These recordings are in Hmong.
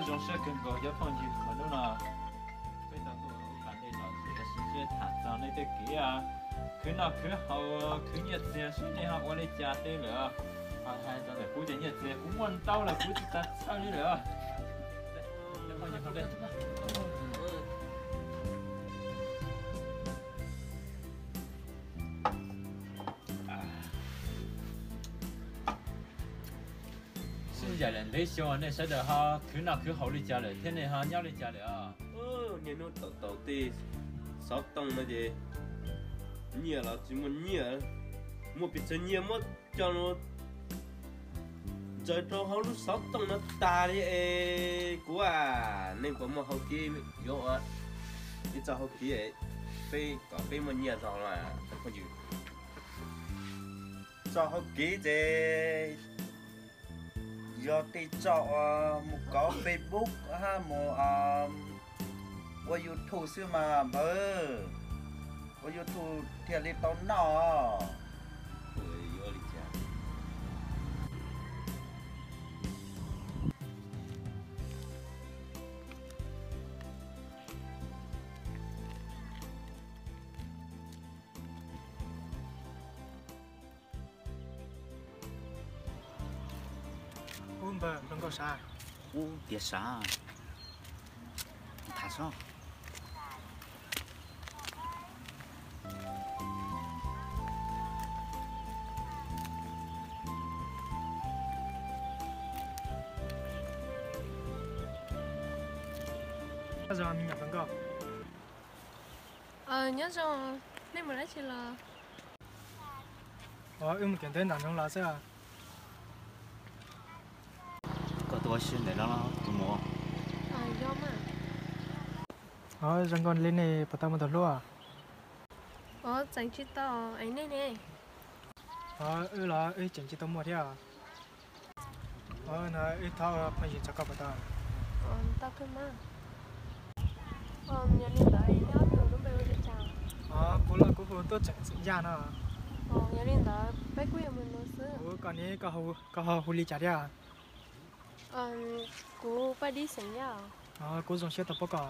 Zoo siab kawg nkaus cov phooj ywg, hnub no peb tau tuaj ua pas dej los tsev sib ntsib tham txog nej tej kev khwv noj khwv haus, khwv nyiaj txiag seb nej ho ua li cas tej lawm. Ho hais txog ntawm kuv ces nyiaj txiag kuv muaj ntau lawm, kuv tsis tas txhawj li lawm. Sib yaim lawm ntev xyoo, nej sawv daws ho khwv noj khwv haus li cas lawm thiab nej ho nyob li cas lawm os? Niaj hnub taus taus tej xov tooj no ces nyiaj los tsis muaj nyiaj, muaj pes tsawg nyiaj muab coj los ntsaws rau hauv lub xov tooj no tas li es kuv a, nej puas muaj hauv kev yuav ua ib txoj hauv kev peb kom peb muaj nyiaj zog los? Txoj hauv kev ces yog tej txoj mus kov Facebook hab mus ua YouTube xwb mas npawg, ua YouTube thiaj li tau noj. Ub npawg, zoo nkauj sav. Ub tias sav, tham sob. Nyob zoo me nyuam hluas nkauj. Nyob zoo, nej mus dab tsi los? Wb mus kev ntawv nram nroog los xwb. Koj tuaj ua si ntawm no los kuv mus. Zoo nkauj li nej puas tau muaj tus hlub? Tseem tsis tau, es nej ne? Wb los wb tseem tsis tau muaj thiab. Wb thov phooj ywg txog koj puas tau? Tau kawg mas. Yog li ntawd nyob tus lub npe ua li cas? Kuv los kuv hu Tub Tseem Xeem Yaj no. Yog li ntawd peb kuj yuav mus nua xwb. Kuv koj ne, koj ho hu li cas thiab? Kuv Paj Dib Xeem Yaj. Kuv zoo siab tau paub koj.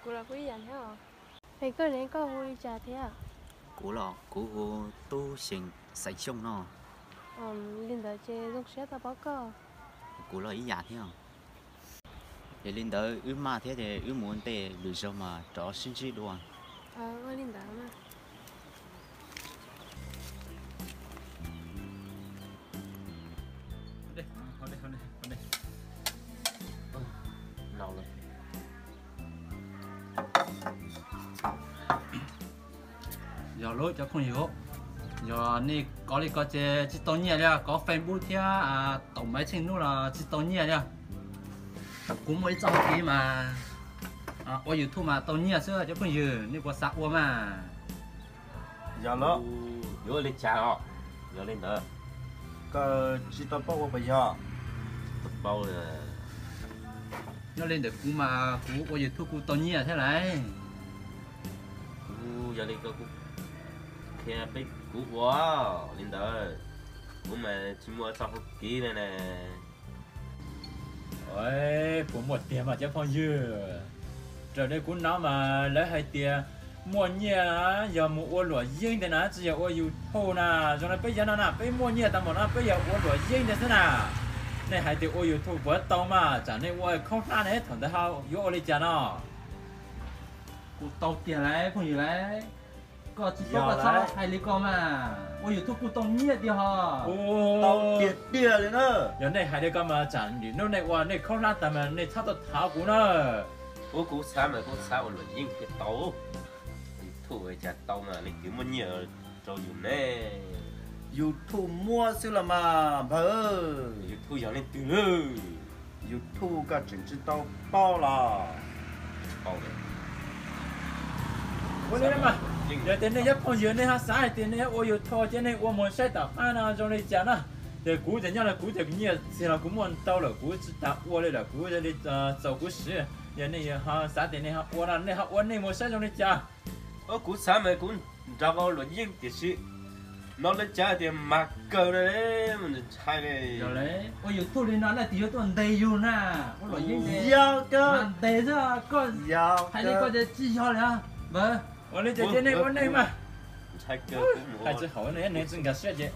Kuv los kuj ib yam thiab. Es koj ne, koj hu li cas thiab? Kuv los kuv hu Tub Xeem, Xeem Xyooj no. Li ntawd ces zoo siab tau paub koj. Kuv los ib yam thiab. Yog li ntawd wb maj thiab ces wb mus ua ntej, lwm zaug mas rov sib ntsib dua. Ua li ntawd mas. Yog lub cov phooj ywg, yog nej kov li ko ces tsis tau nyiaj li, kov Facebook thiab taum maiv tsheej hnub los tsis tau nyiaj li. Kuv muaj ib txoj hauv kev mas ua YouTube mas tau nyiaj xwb cov phooj ywg, nej puas xav ua mas? Yog los, yuav ua li cas os? Yog li ntawd, koj tsis tau paub ua puas yog? Tau paub. Nyob li ntawd kuv mas kuv ua YouTube kuj tau nyiaj thiab lauj. Kuv yog li ko kuv qhia peb kuv ua li ntawd, kuv mas tsis muaj txoj hauv kev li ne. Puas muaj tiag mas cov phooj ywg? Raws li kuv hnov mas lawv hais tias muaj nyiaj yog mus ua luam yeeb ntawd na, tsis yog ua YouTube na. Zoo li peb yav no na, peb muaj nyiaj tag npaum no peb yog ua luam yeeb ntawd xwb na. Nej hais tias ua YouTube puas tau mas tsam nej ua khaub hlab ne, thaum ntawd ho yuav ua li cas no? Kuj tau tiag lauj phooj ywg lauj. Koj tsis paub koj txhob hais li ko mas, ua YouTube kuj tau nyiaj tiag ho. Tau tiag tiag li na. Yog nej hais li ko mas tsam nim no nej ua nej khaub hlab tag mas nej txhob tuaj thov kuv na. Ua kuv xav mas kuv xav ua luam yeeb thiaj tau. YouTube cas tau mas leej twg muaj nyiaj rau yus ne. YouTube muaj xwb los mas npawg. YouTube yog leej twg lawm? YouTube koj tseem tsis tau paub los? Yog tias nej cov phooj ywg nej ho xav hais tias nej ua YouTube ces nej ua mus saib tom qab no zoo li cas na. Ces kuv ces nyob li kuv ces nyiaj txiag los kuv muaj ntau lawm, kuv tsis tas ua li lawm, kuv yog li txaus kuv siv. Yog nej ho xav tias nej ho ua no, nej ho ua nej mus saib zoo li cas. Kuv xav mas kuv nrog koj luam yeeb tiam sis No lawv cav tias mas kaw na, ntshai li. Ua YouTube li no na tis yuav tuaj ntes yus na. Ua luam yeeb yog kawg, mas ntes xwb koj. Yog hais li koj ces tsis yog li. Ua li ces cia nej ua nej mas. Ntshai kawg, hais tsis haum no nws tsis nkag siab ces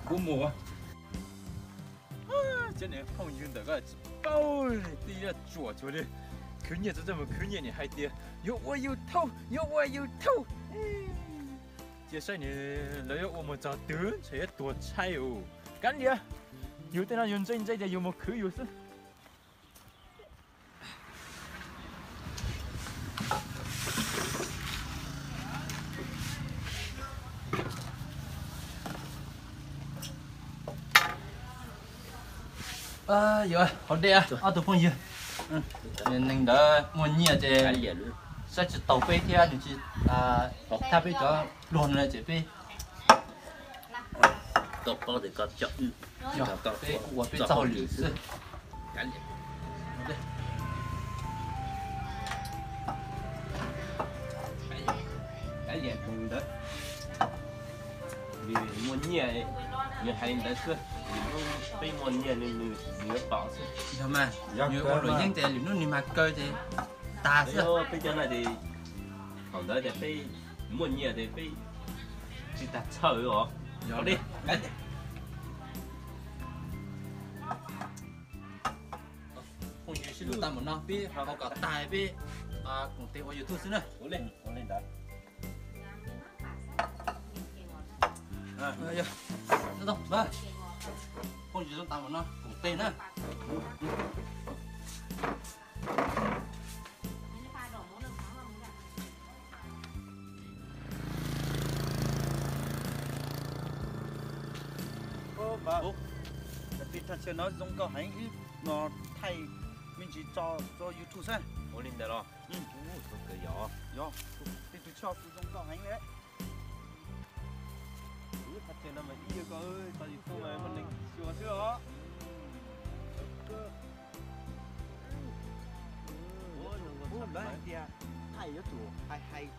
kuv mus. Cov niag phooj ywg ntawm ko tsis paub li, twb yuav tsuam tsuag li. Khwv nyiaj txog txaj muag khwv nyiaj nim hais tias yuav ua YouTube, yuav ua YouTube. Cia saib nws lawv yuav ua mus txog twg ntshe yuav tuag tshaib us. Kav liam, yus tej no yus ntse ntse ces yus mus khwv yus xwb. Yog, hauv dej ob tug phooj ywg, neeg ntawd muaj nyiaj ces saib tsis taus peb thiab nws tsis thab peb cov pluag no ces peb, peb ua peb txoj hauj lwm xwb. Muaj nyiaj, nws hais ntawd xwb, peb muaj nyiaj nws yuav pom xwb. Yog mas, nws ua luam yeeb ces lwm hnub nws mas kaw ces tag xwb. Peb cov no ces thaum ntawd ces peb muaj nyiaj ces peb tsis tas txhawj os. Phooj ywg, sib hlub tag npaum no peb ho kom tag peb koom tes ua YouTube xwb na. Phooj ywg, zoo tag npaum no koom tes na. Ua li ntawd los, ua li ntawd los, yog, yog, tej tus choj kuv zoo nkauj heev li. Thaj chaw no mas ib yam ko, tau YouTube mas muaj neeg xyuas xwb os. Ua zoo nkauj tshaj plaws tias thaij yuav tsum hais hais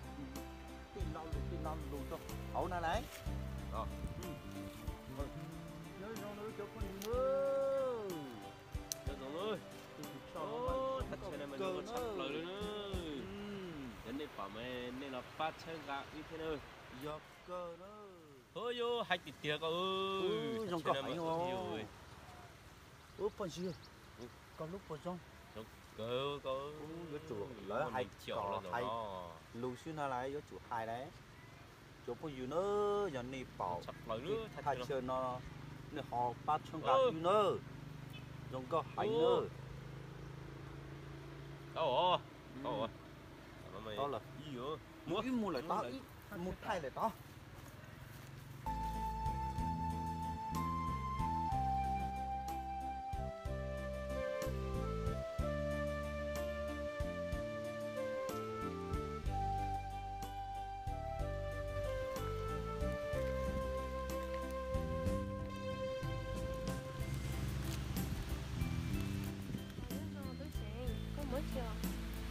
tej lo lus tej lo lus rau hauv na lauj. Nyob zoo nawb cov phooj ywg. Nyob zoo nawb. Thaj chaw no mas zoo nkauj tshaj plaws li na. Yog nej pom mas nej los pab txhawb nqa wb thiab na. Yog kawg na. Hu yus hais tiag tiag koj. Zoo nkauj heev os. Ub phooj ywg, koj lub puas zoo? Yuav tsum lawv hais kom hais lus xwb no lawv yuav tsum hais lawm. Cov phooj ywg na, yog nej pom thaj chaw no nej ho pab txhawb nqa wb na. Zoo nkauj heev na. Tau lawm, wb mus lawm tod, mus thaij lawm tod.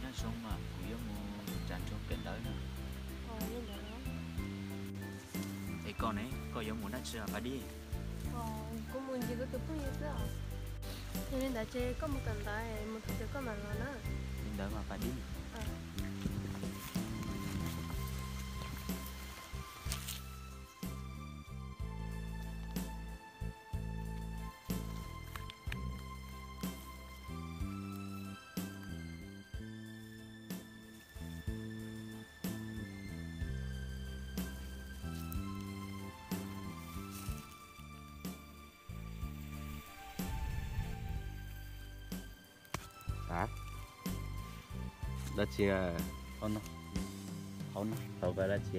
Nyob zoo mas kuv yuav mus tsa nrho pem ntawd no. Es koj ne, koj yuav mus dab tsi os Pas Dib? Kuv mus ntsib kuv tus phooj ywg xwb os. Yog li ntawd ces koj mus kawm ntawv, mus thaum twg koj mam los na. Li ntawd mas Pas Dib. Dab tsi? Hauv no, hauv no, hauv dab tsi?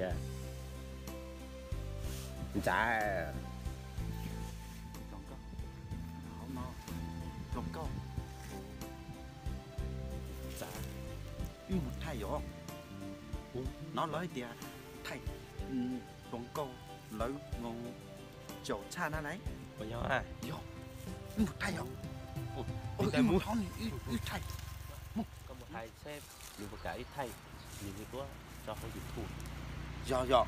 Ntxav. Hauv no, hluas nkauj. Ntxav, wb mus thaij yom. Hnov lawv hais tias thaij hluas nkauj lawv caum tshaj na lauj. Yog, wb mus thaij yom. Wb mus thov nws, wb thaij. Mus. Koj mus hais seb nws puas kam wb thaij, nws li kuab tso hauv YouTube. Yog, yog.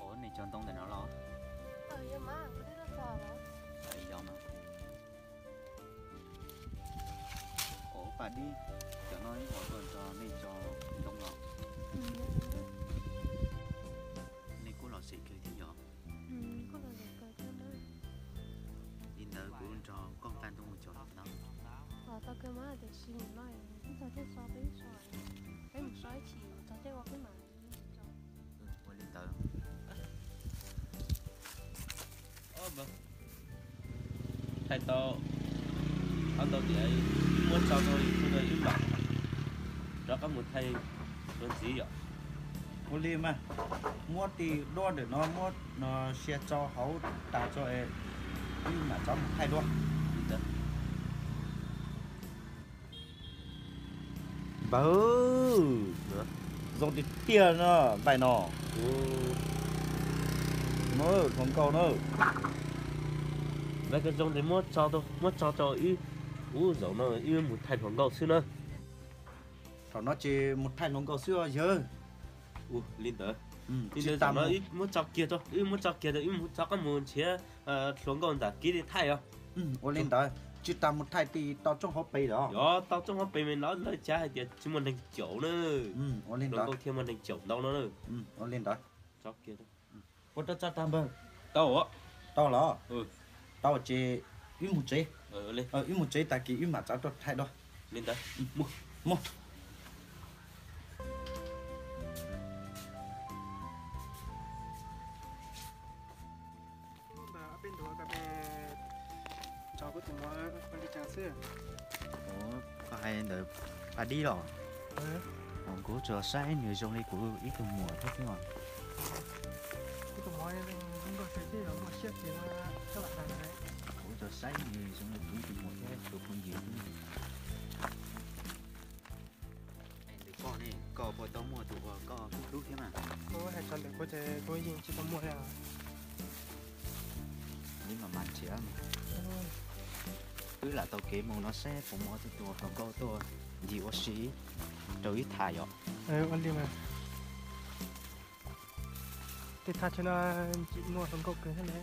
Ov, nej cog ntoo ntawm no los? Yog mas. Ov, paj dib, cov no ib hom tuaj nrog nej cog ntoo los? Nej kuj los xim kawg thiab yog? Li ntawd kuv nrog koj nqa ntoo mus cog ntawm no. Tau kawg mas, tiam sis nim no ib txog caij so peb so, peb mus so ib chim txog caij ua peb mam li mus cog. Ua li ntawd. Thaij tau, qhov ntau tias muab tso rau YouTube no wb mam rov qab mus thaij dua ntxiv yom. Ua li mas, muab tej duab ntawm no muab no sia tso hauv tas tso es wb mam rov mus thaij dua. Npawg, zoo tiag tiag no npaim no. Hluas nkauj na. Npaim, koj zoo tes muab tso, muab tso rau wb, ub, zaum no wb mus thaij hluas nkauj xwb na. Thaum no ces mus thaij hluas nkauj xwb os yawg. Ua li ntawd, li ntawd zaum no wb muab tso kiag rau, wb muab tso kiag rau, wb mus rov qab mus nrhiav hluas nkauj ntawm kev li thaij os. Ua li ntawd, tsis tas mus thaij tim tau tsooj hauv pes los? Yog tau tsooj hauv pes mas lawv cav hais tias tsis muaj neeg caum na. Ua li ntawd, thiaj muaj neeg caum ntau no na. Ua li ntawd. Ua rau tso tag npawg. Tau, tau los? Tau ces wb mus tsev. Wb mus tsev tag kis wb mam rov tuaj thaij dua. Li ntawd, mus. Peb ntuas koj, peb tso kuv tus muam ua li cas xwb. Koj hais ntawd paj dib los? Kuv tsuas saib nws zoo li kuv ib tug muam thiab xwb os. Ib tug muam zoo nkauj xwb, muaj siab ces koj lam hais. Kuv tsuas saib nws zoo li kuv ib tug muam thiab tus phooj ywg xwb. Ntawm koj ne, koj puas tau muaj tus uas koj hlub hlub thiab mas? Kuv hais txog ntawm kuv ces kuv yeej tsis tau muaj li os. Li mas mas nrhiav mas. Wb lam taug kev mus no seb puas muaj tus uas hluas nkauj tuaj ncig ua si rau wb tham yom. Ua li mas. Tha chaw no tsis muaj hluas nkauj kawg thiab ne.